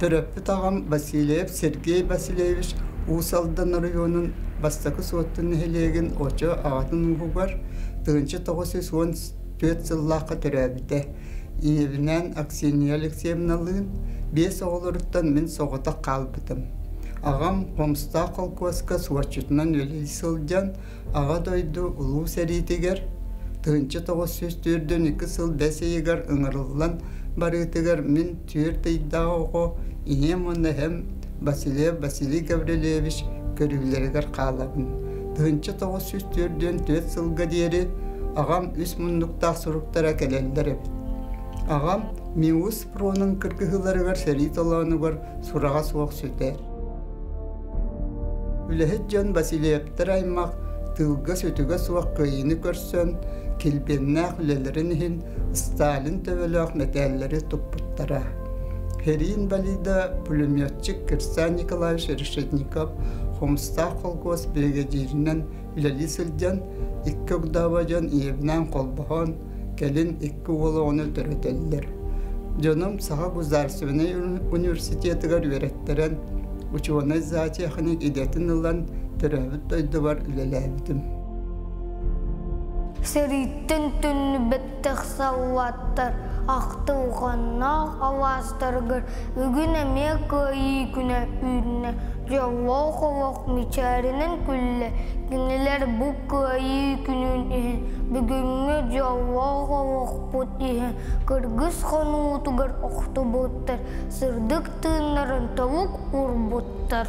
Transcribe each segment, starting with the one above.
Төрөппүт аҕам Васильев Сергей Васильевич Уус Алдан оройуонун Бастакы Суотту нэһилиэгин Очо аҕатын ууһугар 1914 сыллаахха төрөөбүтэ. Ийэбинээн Аксинья Алексеевналыын биэс оҕолоруттан мин соҕотох хаалбытым. Аҕам Хомустаах холкуоска суотчутунан үлэлии сылдьан, Аҕа дойду Улуу сэриитигэр 1942 сыл бэс ыйыгар ыҥырыллан барыытыгар мин түөрт ыйдаах оҕо ийэм уонна эһэм Васильев Василий Гаврильевич көрүүлэригэр хаалабын. 1944 сылга диэри аҕам үс муннуктаах суруктара кэлэллэр эбит. Аҕам Миус фронун кыргыһыыларыгар сэрии толоонугар сураҕа суох сүтэр. Үлэһит дьон Васильевтар аймах тыылга сүтүгэ суох кыайыыны көрсөн, килбиэннээх үлэлэрин иһин Сталин төбөлөөх мэтээллэри туппуттара. Сэрии инбэлиидэ пулеметчик Кирсан Николаевич Решетников Хомустаах холкуос биригэдьииринэн үлэлии сылдьан, икки огдообо дьон ийэбинээн холбоһон, кэлин икки уол оҕону төрөтөллөр. Дьонум Саха государственнай университетыгар үөрэттэрэн, учуонай зоотехник идэтин ылан, төрөөбүт дойдубар үлэлээбитим. Сэрииттэн төннүбэттэх саллааттар ахтылҕаннаах алаастарыгар бүгүн эмиэ Кыайыы күнэ үүннэ, дьоллоох олох мичээринэн күллэ. Кинилэр бу Кыайыы күнүн иһин, бүгүҥҥү дьоллоох олохпут иһин кыргыс хонуутугар охтубуттар, сырдык тыыннарын толук уурбуттар.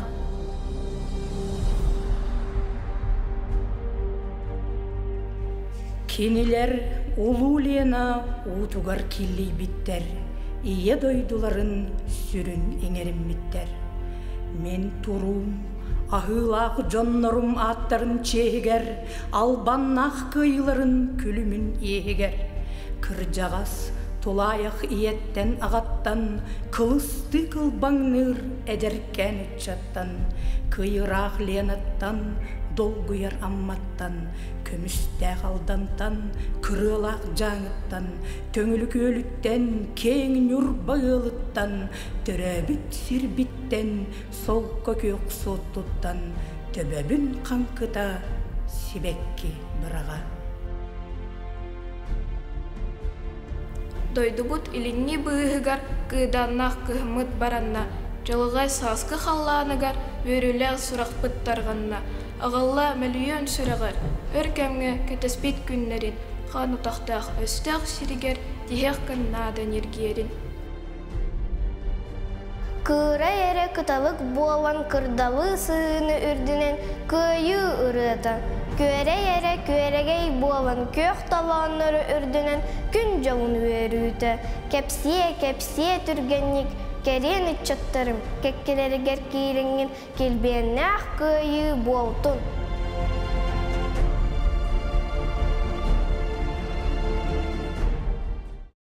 Кинилэр Улуу Лена уутугар киллийбиттэр, Ийэ дойдуларын сүрүн иҥэриммиттэр. Мин туруум, аһыылаах дьоннорум ааттарын чиэһигэр, албаннаах кыайыыларын күлүмүн иэһигэр, кырдьаҕас, тулаайах ийэттэн-аҕаттан кылыстыы кылбаҥныыр эдэркээн ыччаттан, кыйыраах Ленаттан, долгуйар Амматтан, көмүстээх Алдантан, кырыалаах Дьааҥыттан, Төҥүлү күөлүттэн, киэҥ Ньурба ыалыттан, төрөөбүт сирбиттэн, солко күөх суоттуттан төбөбүн хаҥкыта сибэкки быраҕа. Дойдубут илиҥҥи быыһыгар кыыдааннаах кыһыммыт баранна, дьылҕай сааскы халлааныгар үөрүүлээх сурахпыт тарҕанна. Аҕалла мөлүйүөн сүрэҕэр өр кэмҥэ кэтэспит күннэрин хаан утахтаах өстөөх сиригэр тиһэх гыннаада ньиргиэрин. Кыырай эрэ кыталык буолан кырдалы сыһыыны үрдүнэн кыайыы ырыата, күөрэй эрэ күөрэгэй буолан күөх толооннору үрдүнэн күн дьолун үөрүүтэ, кэпсиэ, кэпсиэ түргэнник кэриэн ыччаттарым кэккэлэригэр киириҥҥин килбиэннээх кыайыы буолтун!